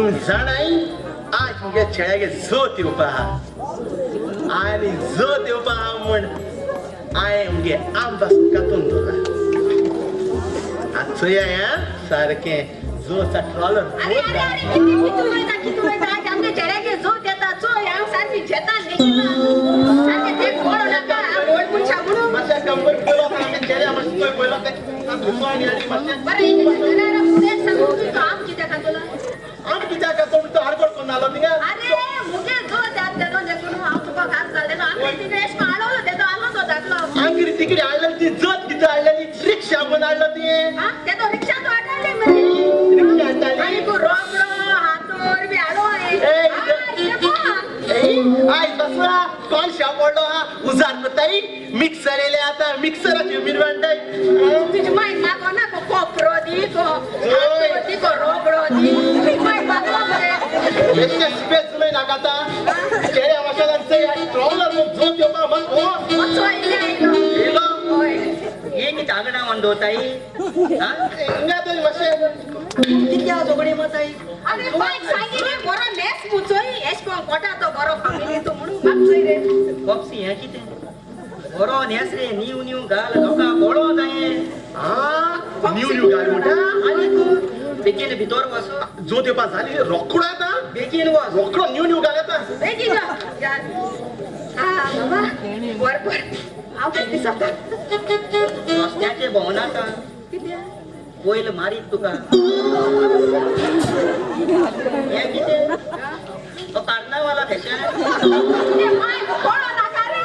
तुम्ही जाणाय आज मुगे चेड्यागे जोत येवपा आहा आनी जोत येवपा आहा म्हूण हांवें मुगे आम पासून कातून दवरला. आतां चोया सारकें जोत ट्रॉलर. अरे अरे अरे किती किती उलयता किती उलयता आज आमगे चेड्यागे जोत येता चोय हांव सारकी झेतान लेगीना सारकें ते पळो नाका हांव व्हड मनशां म्हणून. मातशें कंबर पयलो आमगे चेड्या मातशें चोय पयलो तें मातशें बरें जनावरां फुडें सांगू तुका आम कित्याक खातलो? आम कित्याक खातो म्हणटा हाडकोड कोन्न आलो थिंगा. अरे मुगे जोत येता तेदो देखून हांव तुका खास घालतेलो आमगे तिकडे एश कोन्न हाडलो तेदो आलो तो धाकलो. आमगेर तिकडे हाडलेली ती जोत कितें हाडलेली रिक्षा म्हूण हाडलो तुवें. आं तेदो रिक्षा तो हाडटाली मरे. रिक्षा हाडटाली. आनी तूं रोगडो हातोर बी हाडलो. आयज बसला कोण शाप पडलो हा उजार करताय मिक्सर येयले आतां मिक्सराचेर मिरवांटाय. तुजी माय मागो ना को कोपरो दी को हातोर दी को रोगडो दी माय मागो मरे. बेश्टे स्पेस उलय नाका आतां चेड्या माशालान चोय ट्रॉलर जोत येवपा म्हाका वचो येयले आयलो. येयलो. हय. हे कितें आगडा म्हण दवरताय हिंगा तरी मातशें कित्या झगडी माताय. अरे बायक सांगिल्लें बरो न्हेस मुचोय एश कोन कोटा तो बरो फामिली तो म्हणून म्हाका चोय रे. पॉप्सी हें कितें बरो न्हेस रे नीव नीव घाल लोकां पळोवं जाये. आं नीव नीव घाल म्हणटा. आनी तूं बेगीन भितर वच. जोत येवपा जाली रोकडो येता. बेगीन वच. रोकडो नीव नीव घाल येता. बेगीन यो. आं बाबा बरें बरें हांव कितें दिसता रस्त्याचे भोंवनाका कित्याक वयल मारीत तुका. हें कितें तो कार्नावाला फॅशन. माय पळो नाका रे.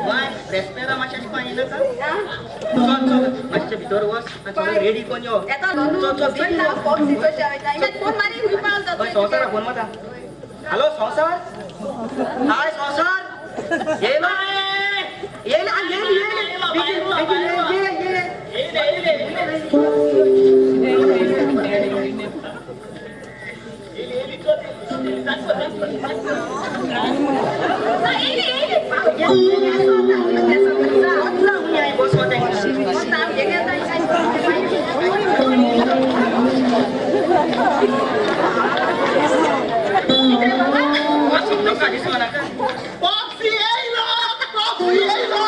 माय रेस्पेरा मातशें अशें पांय नाका. चल चल मातशें भितर वच आनी सगळें रेडी करून यो. येता चल चल बेगीन वच. फोन मारी हुई पावल हय संवसारा फोन मारता. हॅलो संवसार. हाय संवसार येयलो येयलो येयलो बेगीन बेगीन ये ये. पॉप्सी येयलो पॉप्सी येयलो.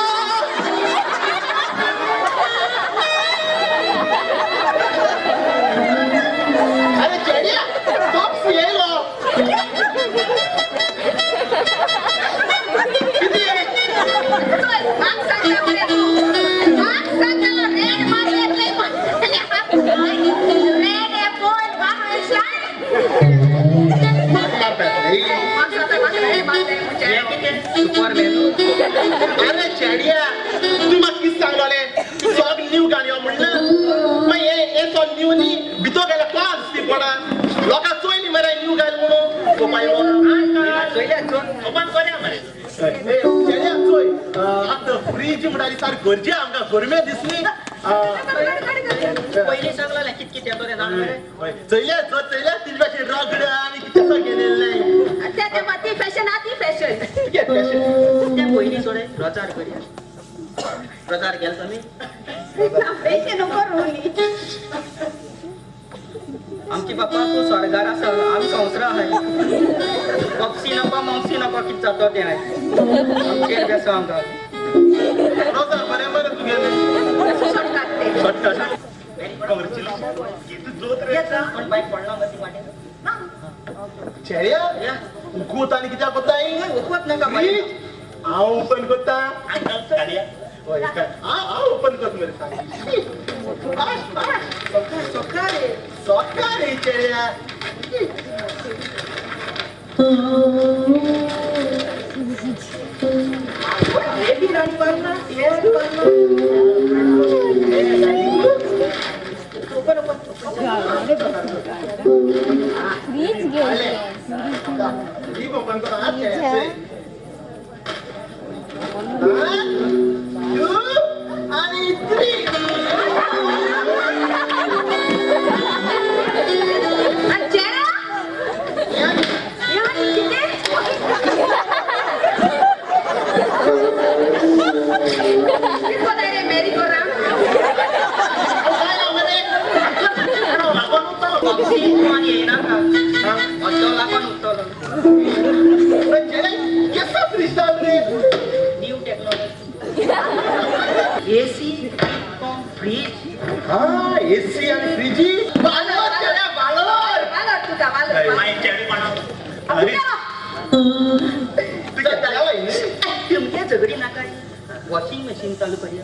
अरे चेड्या पॉप्सी येयलो. कितें अरे चेड्या तूं म्हाका कितें सांगलोलें सगळें नीव घाल यो म्हणलें मागीर हें सगळें नीव न्ही भितर गेल्यार कोणा दिसती पडा लोकां चोयली मरे नीव घाल म्हणून ओपन करया मरे. चेड्या चोय आतां फ्रीज म्हणटाली सारकी गरजे आमकां गरमे दिसली. पयलीं सांगलेलें कित कितें येतो तें जाणा मरे. चोयल्या चोयल्या तिजे भाशेन रगड आनी कितें सगळें गेलेलें. ती फॅशन आ ती फॅशन. कितें फॅशन तें पयलीं सोडे रोजार करया. रोजार गेल तुमी. फॅशन करूं. आमची बाप्पा तूं स्वर्गार आसा आमी संवसार आहाय. पॉप्सी नाका मावसी नाका कितें जाता तें आयज आमचेर बेसांव आमकां. रोजार बरें मरे तुगेलें. शॉर्टकट. कितें जोत रे. पण बायक पडला मग ती वाटेर. चेड्या उकूत आनी कित्याक कोत्ताय? उकवत नाका. फ्रीज हांव ओपन कोत्ता. हय हांव ओपन करता मरे सांग. फास्ट फास्ट सोका रे. सोका रे चेड्या. हे बी राणी पारना हे पारना. Open open. Fridge घेवचे. दीप ओपन कर हात चेड्या. 1 2 आणि 3. Merry go round. काय ना मरे पॉप्सी तूं आनी येयनाका. AC fridge. हा, एसी आणि फ्रीजी. बालर चेड्या, बालर. वालोर तुका वालोर. मागीर चेडे कोणा अरे तुका जावं न्ही? तुमगे झगडी नाका. वॉशिंग मशीन चालू करूया.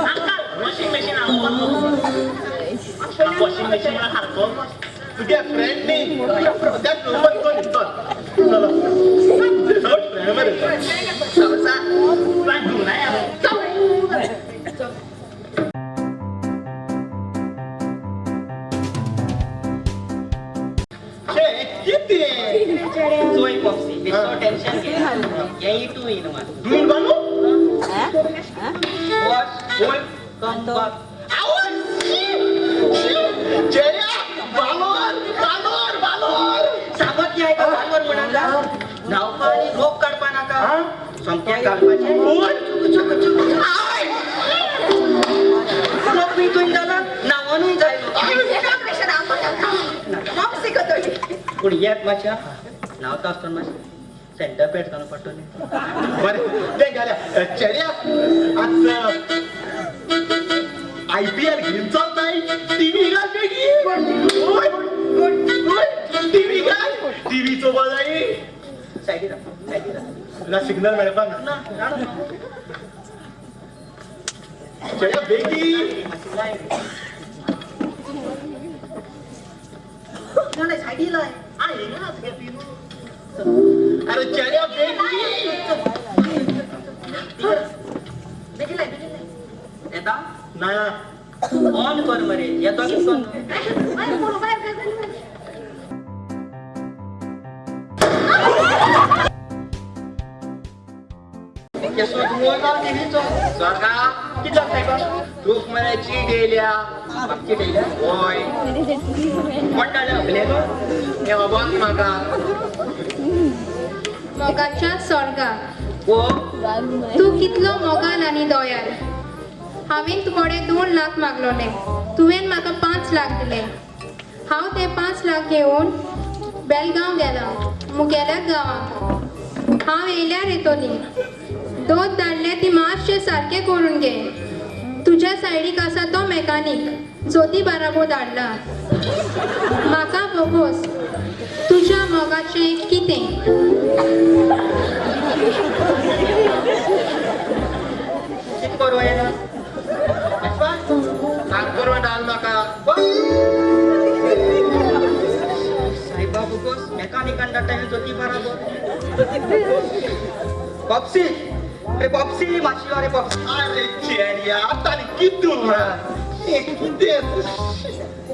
Uncle washing machine washing machine सारको. तुझ्या फ्रेंड न्ही त्या ग्रुपान कोण चल चलो फ्रेंड मरे. संवसार. तुला धुवना. शे किती चोय पॉप्सी, बेसो टेन्शन घे. हें टू इन वन. दुईन बानू. Wash hold come back. आवाज चेड्या, बालोर बालोर बालोर. सांगत की आयका बालवर म्हणाला न्हावपा आनी रोग काडपा नाका. हा? सोमकें घालपाचें. कोण? चुक चुक चुक. रोग बी तुंय जाला, न्हावनूय जायलो. पूण येत मातशें न्हांवता आसतना मातशें सेंटर पॅड घालून पडटलो न्ही. बरें तें घाल्या. चेड्या, आज IPL घेवन चलताय. टीव्ही घाल बेगीन. टीव्ही घाल, टीव्ही चोवपा जाय. सायडीर राव, सायडीर राव. ना सिग्नल मेळपा ना. ना राव. चेड्या बेगीन. मातशें लाय. ना सायडी लाय. आ हिंगा तुगे पिनू. अरे चेड्या बेगीन. बेगीन लाय, बेगीन लाय. येता. ना. ऑन कर मरे, येतो कितें करून. केसो तुमकां टिवीचो. स्वर्गा. कितें जालें सायबा? तूक मरे चीट येयल्या. मागची येयल्या? होय. कोण धाडल्या आपल्याक? हे बाबा म्हाका. मोगाच्या स्वर्गा, ओ. तूं कितलो मोगाल आनी दयाल. हांवें तुकडे 2 लाख मागलोले, तुवें म्हाका 5 लाख दिले. हांव ते 5 लाख घेवन बेलगांव गेलां, मुगेल्या गांवांत. हांव येयल्यार येतली. दोत धाडले ती मातशें सारकें करून घे. तुज्या सायडीक आसा तो मेकानीक जोती बाराबो धाडला. म्हाका भोगोस तुज्या मोगाचें कितें. कितें करूं येना? साखर डाल म्हाका. सायबा बोगोस, मेकानिकान धाडटा हें जोती बराबर. पॉप्सी, अरे पॉप्सी, मातशी अरे पॉप्सी. अरे चेड्या, आतां आनी कितें उरलां? हे कितें?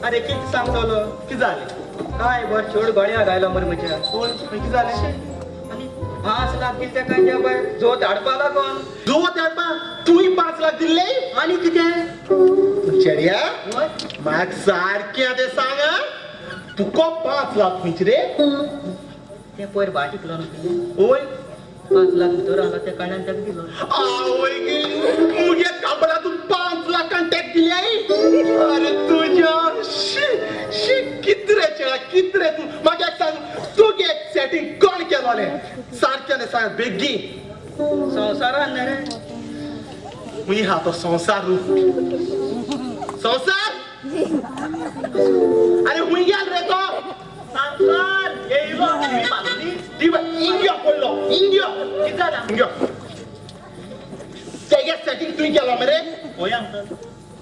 अरे कितें सांगतलो? कितें जालें? काय बर चोड गळ्या घायलो मरे म्हज्या. कोण कितें जालें? आनी 5 लाख दिले तेका त्या बाय जोत हाडपा लागोन. जोत हाडपा तुवें 5 लाख दिल्ले? आनी कितें? चेड्या, हय. म्हाका सारकें आतां सांग, तुका 5 लाख खंयचे रे? ते पयर भाट इकलो न्हू. ओय. 5 लाख भितर आलो ते कडल्यान ताका दिलो. आवय गे, मुगे कापडातून 5 लाखान टॅक दिली. अरे तुज्या शी शी, कित रे चेड्या, कित रे तूं? म्हाका एक सांग, तुगे सेटींग कोण केलोलें? सारकें सांग बेगीन. संवसारान न्ही रे. मुई हा तो संवसार रू संवसार. अरे हुंय गेल रे तो? अंकल येयलो टिवी बांदली. ती इंडिया पडलो इंडिया. कितें जालें? इंडिया तेगे सेटींग तुवें केलो मरे? हय अंकल.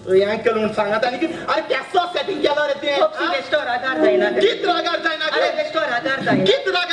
हय अंकल म्हूण सांगात आनी अरे केसो सेटींग केलो रे तें? पॉप्सी बेश्टो रागार जायना. कित रागार जायना? अरे बेश्टो रागार जायना. कित रागार?